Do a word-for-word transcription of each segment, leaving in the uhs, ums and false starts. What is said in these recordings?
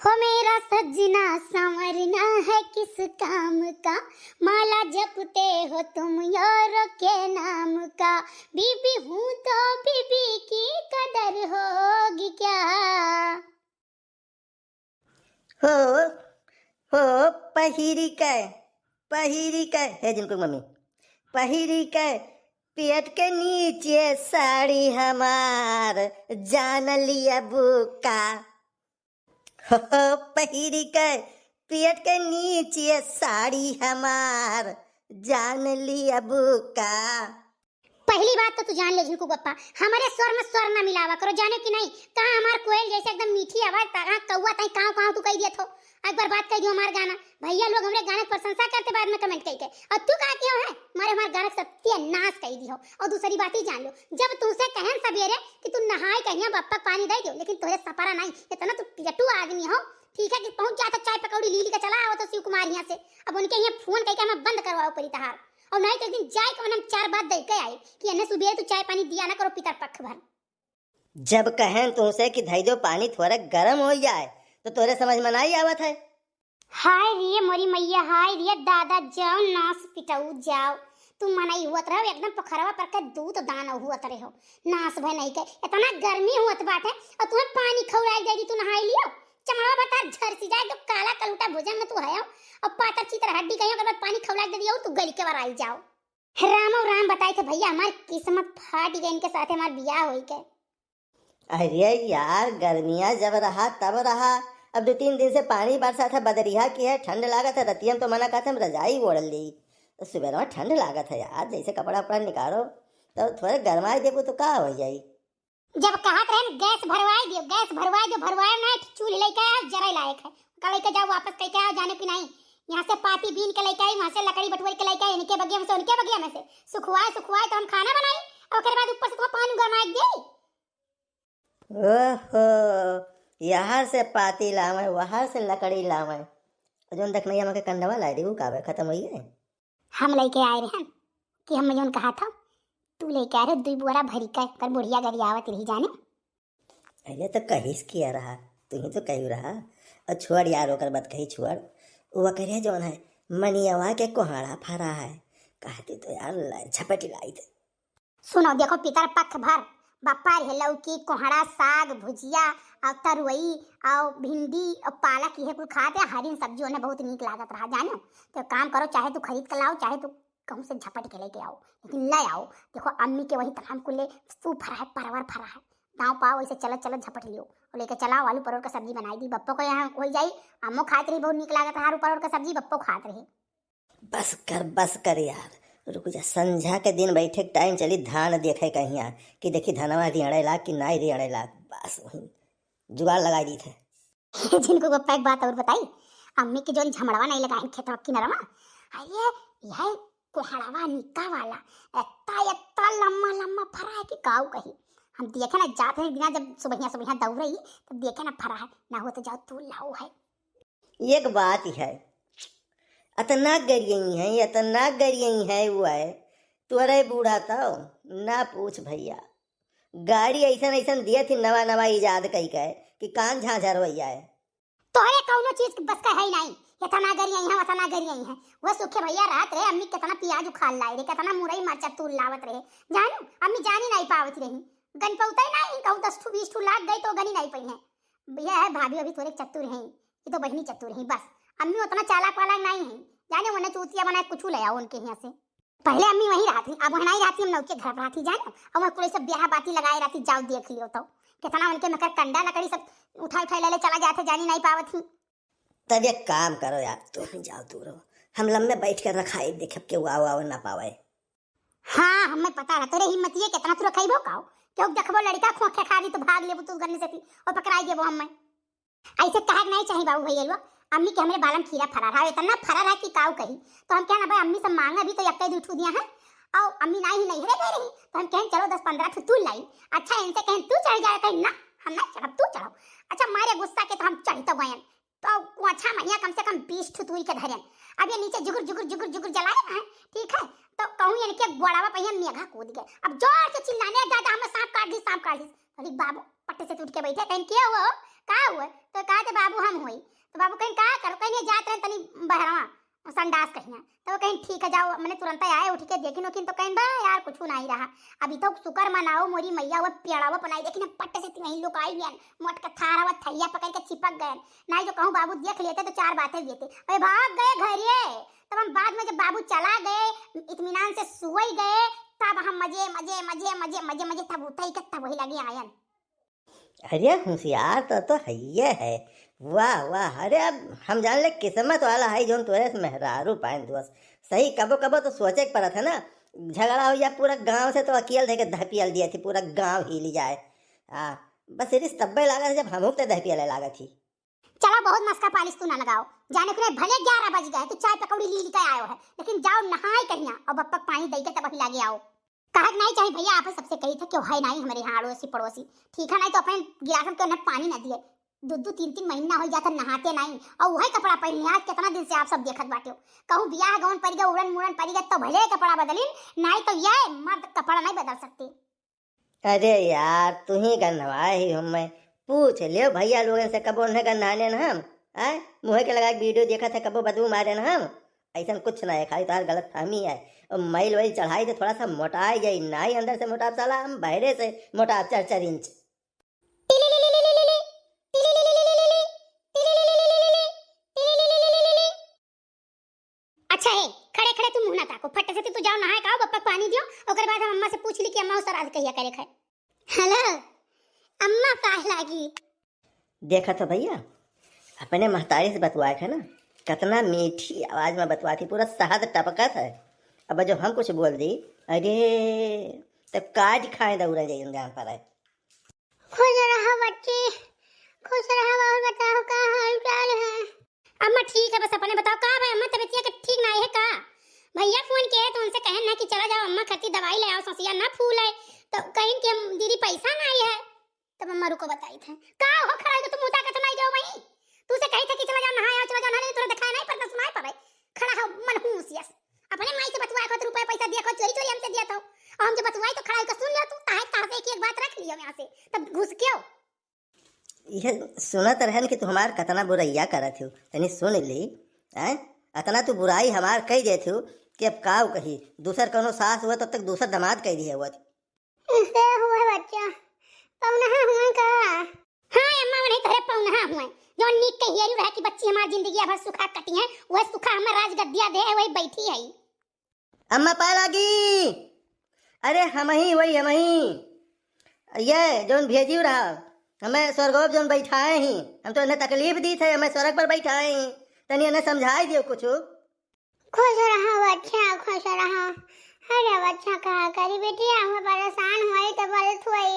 हो मेरा सजना, संवरना है किस काम का, माला जपते हो तुम यारों के नाम का, बीबी हूँ तो बीबी की कदर होगी क्या? हो, हो, पहिरी के, पहिरी के, हे जिनको मम्मी, पहिरी के पेट के नीचे साड़ी हमार जान लिया बुका। हो, पहिरी के पेट के नीचे साड़ी हमार जान लिया बुका। पहली बात तो तू जान ले झिनकू बप्पा, हमरे स्वर में स्वर ना मिलावा करो, जाने कि नहीं? कहाँ हमार कोयल जैसे एकदम मीठी आवाज, कहाँ कौआ ताई काव काव तू कह दिया थो। आज बर्बाद कर दियो हमार गाना। भैया लोग हमरे गाना के प्रशंसा करते बाद में comment कह के, और तू का कियो है, मारे हमार गाना के सत्यानाश कर दियो। और दूसरी बात ही जान लो, जब तुमसे कहन सवेरे कि तू नहाए कहिया बप्पा के पानी दे दियो, लेकिन तोरे सपरा नहीं, इतना तू पियटू आदमी हो, ठीक है, कि पहुंच जाता चाय पकौड़ी ली ली के चला आवत हो शिव कुमार यहाँ से। अब उनके यहाँ फोन करके हमें बंद करवाओ परी तहार। और नहीं तो एक दिन जाए के हम चार बात दे के आए कि इन्हें सुबह तू चाय पानी दिया ना करो पितर पक्ष भर। जब कहें तुमसे कि धई दो पानी थोड़ा गरम हो जाए, तो तोरे समझ में नहीं आवत है। हाय रे मोरी मैया, हाय रे दादा, जौन नास पिटाऊ जाओ। तू मनई हुअत रहो, एकदम पोखरवा पर के दूध दान हुअत रहो। नास भय नहीं के, इतना गर्मी हुअत बाटे, और तुम्हें पानी खौराई दे दी, तू नहाई लियो। चमड़वा बतार झरसी जाए, तो काला कलूटा भुजंग में तू हयो, और पातर चीतर हड्डी कहियो, ओकर बाद पानी खौराई दे दियो, तू गली के वराई जाओ। रामो राम बताई थे भैया, हमार किस्मत फाट गई, इनके साथे हमार बियाह होई के। अरे यार, गर्मिया जब रहा तब रहा, अब दो तीन दिन से पानी बरसात है, बदरिया की है, ठंड लागत है, रतिया में तो मना कहत हम रजाई ओढ़ ली, तो सुबह में ठंड लागत है यार, जैसे कपड़ा उपड़ा निकालो तो थोड़े गरमाई देबो तो का हो जाई। जब कहत रहन गैस भरवाई दियो, गैस भरवाई दियो, भरवाए ना, एक चूल्ह लेके आओ, जरे लायक है, का लेके जाओ, वापस कह के आओ, जाने कि नहीं, यहाँ से पाती बीन के लेके आई, वहाँ से लकड़ी बटुर के लेके आई, इनके बगिया में से उनके बगिया में से, सुखवाए सुखवाए तो हम खाना बनाई, और ओकरे बाद ऊपर से तुम्हें पानी गरमाए के देई। ओहो, यहाँ से पाती लावे, वहाँ से लकड़ी लावे। जौन देखनैया माँ के कंडवा लाई रही, वो का बे, खत्म होई है? हम लेके आए रहन कि हम जौन कहा था, तू लेके आए रहे, दुई बोरा भरी के, कर बुढ़िया गरियावत रही जाने। अरे तो कहिस किया रहा, तू ही तो कही रहा। और छोड़ यार, ओकर बात कही छोड़। वो कह रहे जौन है, मनियवा के कोहाड़ा फरा है, कहती तो यार ल-, झपटी लाई थे। सुनो, देखो, पितर पक्ष भर बप्पा रहे लौकी, कोहड़ा, साग, भुजिया और तरुई और भिंडी और पालक, इहे कुल खात है। हरिन सब्जी उन्हें बहुत नीक लागत रहा, जानो। तो काम करो, चाहे तू खरीद के लाओ, चाहे तू कहूँ से झपट के लेके आओ, लेकिन ले आओ। देखो, अम्मी के वही तमाम कुल सूप फरा है, परवर फरा है, दाव पाव वैसे चलत चलत झपट लियो और लेके चलाओ। आलू परोर का सब्जी बनाई दी, बप्पो को यहाँ हो जाई, अम्मो खात रही, बहुत नीक लागत रहा आलू परोर का सब्जी, बप्पो खात रही। बस कर, बस कर यार, रुक जा, संझा के दिन बैठे के टाइम चली धान देखे कहिया कि देखी धनवा रियड़े लाग कि नाई रियड़े लाग। बस वही जुगाड़ लगाई दी थे। जिनको बप्पा एक बात और बताई, अम्मी के जौन झमड़वा नहीं लगाए खेतवा किनरवा, अरे यह कोहड़वा निका वाला, इतना इतना लम्मा लम्मा फरा है कि काऊ कही। हम देखे ना जात रहे बिना, जब सुबहिया सुबहिया दौड़ रही तब देखे ना फरा है, ना हो तो जाओ तू लाओ है। एक बात है, अतना गरियई है, अतना गरियई है वो है, तोरे बूढ़ा तो ना पूछ भैया। गाड़ी ऐसन ऐसन दिए थी नवा नवा इजाद कई के कि कान झांझर हो जाए। तोहरे कौनो चीज के बस का है ही नहीं, अतना गरियई है, अतना गरियई है। वो सुखे भैया रात रे अम्मी कितना प्याज उखाड़ लाई रे, कितना मुरई मरचा तूल लावत रहे, जानू अम्मी जानी नहीं पावत रही, गन पौते नहीं कहूँ दस ठू बीस ठू लाग गई तो गनी नहीं पई है। यह है भाभी अभी थोड़े चतुर हैं, ये तो बहिनी चतुर है बस। अम्मी उतना चालाक वालाक नहीं है, जाने उन्हें चूतिया बनाए कुछ ले आओ उनके यहाँ से। पहले अम्मी वहीं रहती, अब वहाँ नहीं रहती, हम नौके घर पर रहती जाने। और वहाँ पूरे सब ब्याह बाती लगाए रहती, जाओ देख लियो तो कितना उनके मकर कंडा लकड़ी सब उठा उठा ले ले चला जाते, जानी नहीं पावत ही। तब एक काम करो यार, तुम ही जाओ दूर हो, हम लम्बे बैठ कर रखाई देखब के वाव वाव ना पावे। हाँ, हमें पता रहा, तोरे हिम्मतिये कितना तू रखइबो काओ। केहू देखबो लड़का खोखे खा दी तो भाग लेबू तू गन्ने से थी और पकड़ाई देबो हमें। ऐसे कहे के नहीं चाहिए बाबू भैया लोग, अम्मी के हमरे बालम खीरा फरा रहा, इतना फरा रहा कि काऊ कही। तो हम कहना भाई अम्मी से मांगे भी तो यक्के दू ठू दिया है, और अम्मी ना ही नहीं रे दे रही, तो हम कहन चलो दस पन्द्रह ठू तू लाई। अच्छा इनसे कहन तू चढ़ जाए, कहीं ना हम नहीं चढ़ब, तू चढ़ो। अच्छा मारे गुस्सा के तो हम चढ़ तो गयन, तो कुआछा महिया कम से कम बीस ठू तूरी के धरेन। अब ये नीचे जुगुर, जुगुर, जुगुर, जुगुर जलाए ना, ठीक है, तो कहूँ इनके गोड़ावा पे यहाँ मेघा कूद गए। अब जोर से चिल्लाने, "दादा, हमें सांप काट ली, सांप काट ली।" अरे बाबू, पट्टे से टूट के बैठे, कहीं के हो? का हुए? तो कहा थे, "बाबू हम हुई।" तो बाबू कहिन, "का करो?" कहिन, "ये जात रहे तनी बहरवा, संडास कहिया।" तो वो कहिन, "ठीक है, जाओ।" मने तुरंत आए, उठ के देखिन उखिन तो कहिन, "बा यार, कुछ नहीं रहा।" अभी तो शुक्र मनाओ मोरी मैया, वो पेड़ावा पनाई देखिन, पट्ट से तिवही लुकाई गयन, मोट के थारा वो थैया पकड़ के चिपक गयन। नहीं तो कहूँ बाबू देख लेते तो चार बातें देते। अरे भाग गए घरे। तब हम बाद में जब बाबू चला गए, इत्मीनान से सोई गए, तब हम मजे, मजे, मजे, मजे, मजे, मजे, तब उठे के तब वही लगे आयन। अरे होशियार तो, तो हइये है। वाह, वाह। अरे अब हम जान ले किस्मत वाला है जौन तोरे से मेहरारू पाइन दोस्त। सही, कबो, कबो तो सोचे के पड़त है ना। झगड़ा हो या पूरा गांव से तो अकेल धे के धपियल दिया थी, पूरा गांव हिल जाए। आ, बस रिस तब्बे लागत है जब हमहू के धपियले लागत थी। चला, बहुत मस्का पालिश तू ना लगाओ। जाने खुने भले ग्यारह बज गए, तू चाय पकौड़ी ली, ली के आयो है, लेकिन जाओ नहाए कहिया और बप्पक पानी दई के तब अभी लागे आओ। कहक नहीं चाहे भैया, आप सबसे कही था, क्यों है नहीं हमारे यहाँ अड़ोसी पड़ोसी, ठीक है, नहीं तो अपने गिलासन के उन्हें पानी ना दिए। दो दो तीन तीन महीना हो जाता नहाते नहीं, और वही कपड़ा पहन लिया। आज कितना दिन से आप सब देखत बाटे हो, कहूँ बियाह गौन पड़ गया, उड़न मुड़न पड़ गया, तो भले कपड़ा बदलिन, नहीं तो ये मर्द कपड़ा नहीं बदल सकते। अरे यार, तू ही गन्हवाए ही हम, मैं पूछ लियो भैया लोगन से, कबो उन्हें गन्हाने न हम, आय? मुँहे के लगा के वीडियो देखत है, कबो बदबू मारे न हम। ऐसन कुछ ना है, खाली तोहार गलत फहमी है। और मैल वैल चढ़ाई तो थोड़ा सा मोटाई जाई, ना ही अंदर से मोटाप साला, हम बहरे से मोटाप चार चार इंच। अच्छा है, खड़े खड़े तू मुँह ना ताको, फट से तू जाओ नहाए का आओ, बप्पा के पानी दियो, ओकर बाद हम अम्मा से पूछ ली कि अम्मा उ श्राद्ध कहिया करे खाए। हेलो, अम्मा पाए लागी। देखा तो भैया, अपने महतारी से बतवाए है ना, कितना मीठी आवाज में बतवाती, पूरा शहद टपकत है। अब जो हम कुछ बोल दी, अरे, तो काट खाए दौड़ा जाए जान पर है। खुश रहो बच्ची, खुश रहो। और बताओ, का हाल चाल है? अम्मा ठीक है, बस अपने बताओ, का भाई अम्मा, तबीयतिया के ठीक ना है का? भैया फोन किए तो उनसे कहन ना कि चला जाओ अम्मा, खती दवाई ले आओ, ससिया ना फूल है। तो कहिन कि हम दीदी पैसा ना आई है। तब अम्मा रुको बताई थे, का हो खड़ा है तो मुँह ताकत नहीं गयो वहीं? तू से कही था कि चला जाओ नहाए आओ, चला जाओ नहाए, तोरा दिखाई नहीं पड़ता, सुनाई पड़े। खड़ा हो मनहूस यस। अपने माई से बतवाए को तो रुपया पैसा दिया को चोरी चोरी हमसे दिया था। और हम जो बतवाई तो खड़ा होकर सुन लियो तू, ताहे ताहे से एक एक बात रख लियो यहाँ से। तब घुस क्यों? यह सुनत रहन कि तू हमार कतना बुरैया करत हो, तनी सुन ली। हैं? अतना तू बुराई हमार कह देत हो कि अब काऊ कही, दूसर कोनो सास हुआ तब तक दूसर दामाद कह दिए हुआ। से हुए बच्चा, पौनहा हुए का? हाँ अम्मा, वही तोहरे पौनहा हुए, जो नीक के हियरू रहे कि बच्ची हमार जिंदगी भर सुखा कटी है, वह सुखा हमें राजगद्दिया दे है, वही बैठी है। अम्मा पाए लागी, अरे हमही, वही हमही, ये जौन भेजी रहा, हमें स्वर्गोप जौन बैठाए ही, हम तो इन्हें तकलीफ दी थे, हमें स्वर्ग पर बैठाए ही, तनी इन्हें समझाए दियो कुछ। खुश रहो बच्चा, खुश रहो। अरे बच्चा, का करी बिटिया, हम परेशान हुई तो बोलत हुई।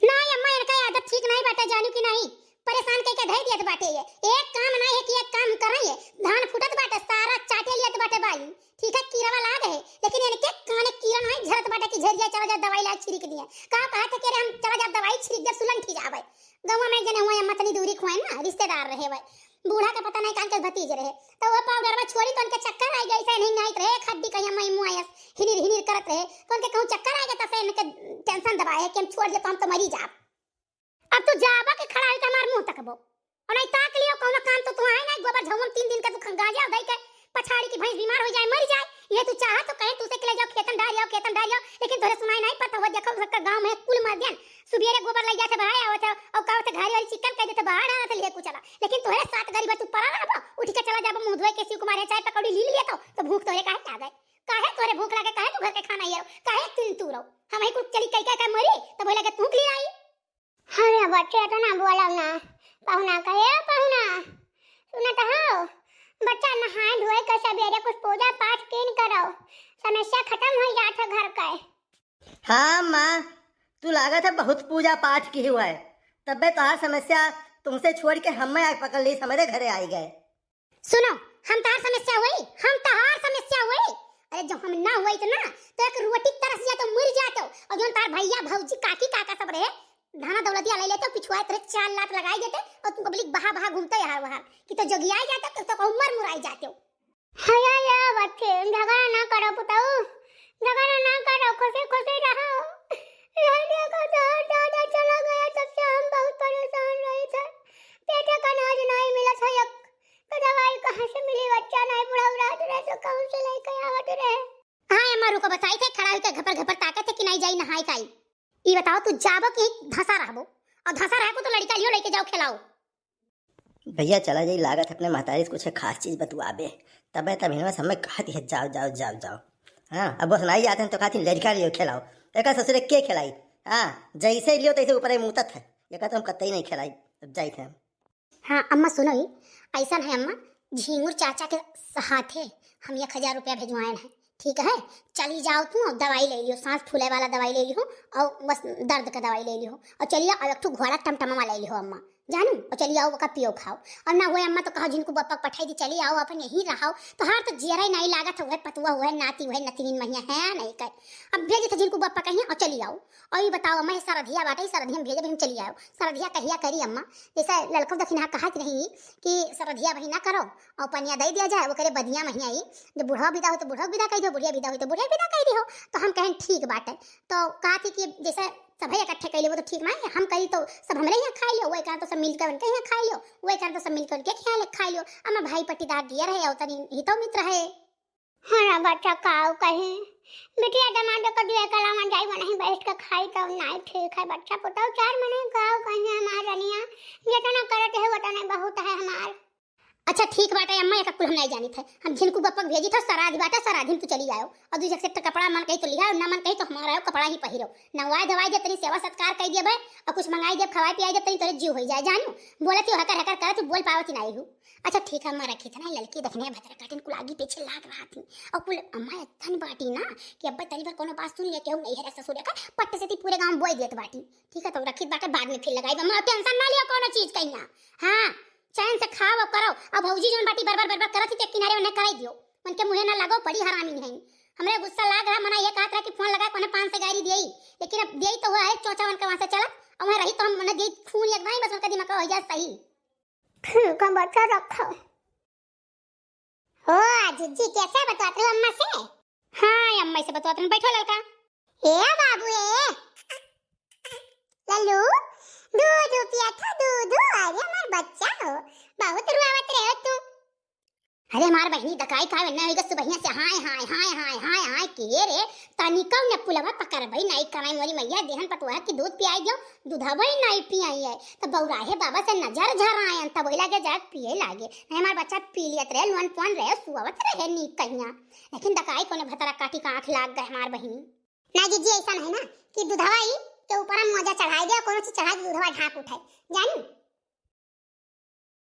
नहीं अम्मा, इनका आदत ठीक नहीं बाटे, जानू कि नहीं? परेशान कई के धई दियत बाटे ये। एक काम नहीं है कि एक काम करई है। धान फूटत बाटे, सारा चाटे लियत बाटे बाली। ठीक है, कीड़वा लाग है, लेकिन इनके काने कीड़ा नहीं झरत बाटे कि झरिया चला जा दवाई ला छिड़क दिए। का कहत है कि अरे हम चला जा दवाई छिड़क दे, सुलंठी जावे। गौवा में एक जने हुए अम्मा, तनी दूरी खुआए ना, रिश्तेदार रहे हुए। बूढ़ा के पता नहीं कान के भतीज रहे, तो वो पाउडरवा छोड़ी तो उनके चक्कर आ गया, ऐसा नहीं, नहीं रहे, एक हड्डी कहीं मई मुआयस हिनिर हिनिर करत रहे, तो उनके कहूँ चक्कर आ गया, तब से इनके टेंशन दबाए है कि हम छोड़ दे तो हम तो मरी जाब। अब तू जाबा के खड़ा हुई तो हमार मुंह तकबो, और नहीं ताक लियो, कौनो काम तो तू आए नहीं, गोबर झउम तीन दिन का तू खंगा जाओ, दई के पछाड़ी की भैंस बीमार हो जाए, मर जाए, ये तू चाह तो कहे तू से के ले जाओ खेतन डार जाओ, खेतन डार जाओ, लेकिन तोरे सुनाई नहीं पड़ता, वो देखो सबका गाँव में कुल मर गया, सुबेरे गोबर लग जाते बाहर आवत है, और का होते घरे वाली चिकन कह देते बाहर डालत ले कुछ चला, लेकिन तोहरे साथ गरीब तू पड़ा रहबो, उठ के चला जाबो मुंह धोए के शिव कुमार है, चाय पकौड़ी ली लिए तो, तो भूख तोहरे काहे लागे? काहे तोहरे भूख लागे? काहे तू घर के खाना ये रहो? काहे तीन तू रहो? हम ही कुछ चली कई कई मरी, तो बोले के तू के लिए आई। अरे बच्चे तो ना बोला ना, पहुना कहे पहुना, सुनत हो? बच्चा नहाए धोए के सबेरे कुछ पूजा पाठ कीन करो, समस्या खत्म हो जात है घर के। हाँ माँ, तू लागत है बहुत पूजा पाठ की हुआ है, तब्बे तोहार समस्या तुमसे छोड़ के हमें आग पकड़ ली, हमारे घरे आई गए। सुनो, हम तोहार समस्या हुई, हम तोहार समस्या हुई। अरे जो हम ना हुई तो ना, तो एक रोटी तरस जातो, मर जातो, और जो तार भैया भौजी काकी काका सब रहे, धाना दौलतिया ले लेते, पिछुआ तेरे चार लात लगाई देते, और तुम पब्लिक बहा बहा घूमते यहाँ वहाँ, कि तो जोगियाई जाते, तो, तो उम्र मुराई जाते। हया या बच्चे, झगड़ा ना करो पुताऊ, झगड़ा ना करो, खुशी खुशी रहो। ये देखो तो दादा चला गया, तब से हम बहुत परेशान रहे थे। पेटे का अनाज नाहीं मिलत है, एक तो दवाई कहाँ से मिली, बच्चा नाहीं, बुढ़ऊ रहत रहे तो कहूँ से लेके आवत रहे। हाँ अम्मा, रुको, बताई थे, खड़ा होके घपर घपर ताकत है कि नाहीं जाई नहाई काई। ई बताओ, तू जाबो कि धंसा रहबो? और धंसा रहबो तो लड़िका लियो, लेके जाओ, खेलाओ। भैया चला जाई, लागत अपने महतारी से कुछ खास चीज बतुआबे, तबे तब हिनवा सब में कहत है, "जाओ, जाओ, जाओ, जाओ।" हाँ, अब बस नाहीं जाते हैं तो कहती, "लड़िका लियो, खेलाओ।" एका ससुरे के खेलाई? हाँ, जैसे लियो तैसे ऊपर ही मुतत है। एका तो हम कतई नाहीं खेलाई, अब जाइत है हम। हाँ अम्मा, सुनो ही, ऐसा है अम्मा, झींगुर चाचा के हाथे हम एक हजार रुपया भेजवाएन है, ठीक है? चली जाओ तू, अब दवाई ले लियो, सांस फूले वाला दवाई ले लियो, और बस दर्द का दवाई ले लियो, और चलिए, और एक ठो घोड़ा टमटमावा ले लियो अम्मा, जानू, और चली आओ, ओका पियो खाओ। और ना हुए अम्मा तो कहो, "झिनकू बप्पा के पठाई दी, चली आओ, अपन यहीं रहो।" तो हार तो जियरा ही नाहीं लागत है, वह पतुआ, वह नाती, वह नतिनिन महिया है नाहीं कर। अब भेजी थे झिनकू बप्पा कहीं और चली आओ। और ये बताओ अम्मा, ये सरधिया बाटे, ये सरधिया में भेजब, हम चली आओ। सरधिया कहिया करी अम्मा, जैसे ललको दखिनहा कहत रही कि सरधिया बही ना करो और पनिया दे दिया जाए, वो करे बदिया महिया ही, जब बुढ़वा विदा हो तो बुढ़वा विदा कह दो, बुढ़िया विदा हो तो बुढ़िया विदा कह दी हो। तो हम कहें, "ठीक बाटे।" तो कहती कि जैसे सभे इकट्ठे कैले, वो तो ठीक ना है, हम करी तो सब हमरे यहाँ खाई लियो, वो कारण तो सब मिलकर उनके यहाँ खाई लियो, वो कारण तो सब मिलकर उनके यहाँ खाई लियो। अम्मा भाई पट्टीदार दिया रहे और तनी हितो मित्र है। हाँ ना बच्चा, काऊ कहीं बिटिया दमाद का दिया कला में जाई, वहीं बैठ के खाई तो नाहीं ठीक है बच्चा, पुताऊ चार मने काऊ कहीं हमार रनिया, जितना करत है उतना बहुत है हमार। अच्छा ठीक बाटे अम्मा, एक कुल हम नाहीं जानित है, हम झिनकू बप्पक भेजी था, सराध बाटे, सराध में तू चली आयो, और दूसरे से कपड़ा मन कही तो लिहा, ना मन कही तो हमारा आयो कपड़ा ही पहिरो, नवाई धवाई दे, तनी सेवा सत्कार कर दिए भाई, और कुछ मंगाई दे, खवाई पियाई दे, तनी तोरे जीव हो जाए, जानू, बोलत ही हकर हकर करत ही, बोल पावत ही नाहीं हूँ। अच्छा ठीक है अम्मा, रखी था ना, ललकी देखने भतरा काटिन कुल आगी पीछे लाग रहा थी, और कुल अम्मा इतन बाटी ना कि अब्बे तनी भर कोनो बात सुन ले, केहू नहीं है ससुरे का, पट्ट से ती पूरे गाँव बोई देत बाटी। ठीक है, तो रखी बाटे, बाद में फिर लगाई अम्मा, टेंशन ना लियो कोनो चीज कहिया। हाँ, चैन से खाओ करो। अब भौजी जौन बाटी बरबर बरबर करत ही, ते किनारे उन्हें कराई दियो, उनके मुँहे ना लगो, बड़ी हरामी है। हमरे गुस्सा लाग रहा, मना ये कहत रहा कि फोन लगा, कोने पाँच सौ गाड़ी दियई, लेकिन अब दियई तो हुआ है, चोचा उनके वहाँ से चलत, और वहाँ रही तो हम उन्हें दियई खून एक भाई, बस उनका दिमाग हो जाए सही। ठीक है, बच्चा रखो। ओ जिज्जी, कैसे बतवात रहे हो अम्मा से? हाँ, अम्मा से बतवात रहे, बैठो ललका। ए बाबू ए, लल्लू, दूध पिया था, दूध। अरे हमार बच्चा हो, बहुत रुआवत रहे हो तू। अरे हमार बहिनी दकाई का ना होइगा, सुबहिया से हाय हाय हाय हाय हाय हाय के रे, तनिको ने पुलवा पकड़बई नाहीं कराई मोरी मैया, देहन पतोह की दूध पियाई दियो, दूधवा ही नाहीं पियाई है, तो बौराहे बाबा से नजर झरायन, तब वही लागे जाके पिए लागे। नहीं, हमार बच्चा पी लियत रहे, लोन पोन रहे, सुअवत रहे नीक कहिया। लेकिन दकाई कोने भतरा काटी का आँख लाग गए हमार बहिनी। ना जिज्जी, ऐसा नहीं ना कि दूधवा ही के ऊपर हम मोजा चढ़ाई दे, कोनो चीज चढ़ाई दे, दूधवा ढाँक उठाई, जानू।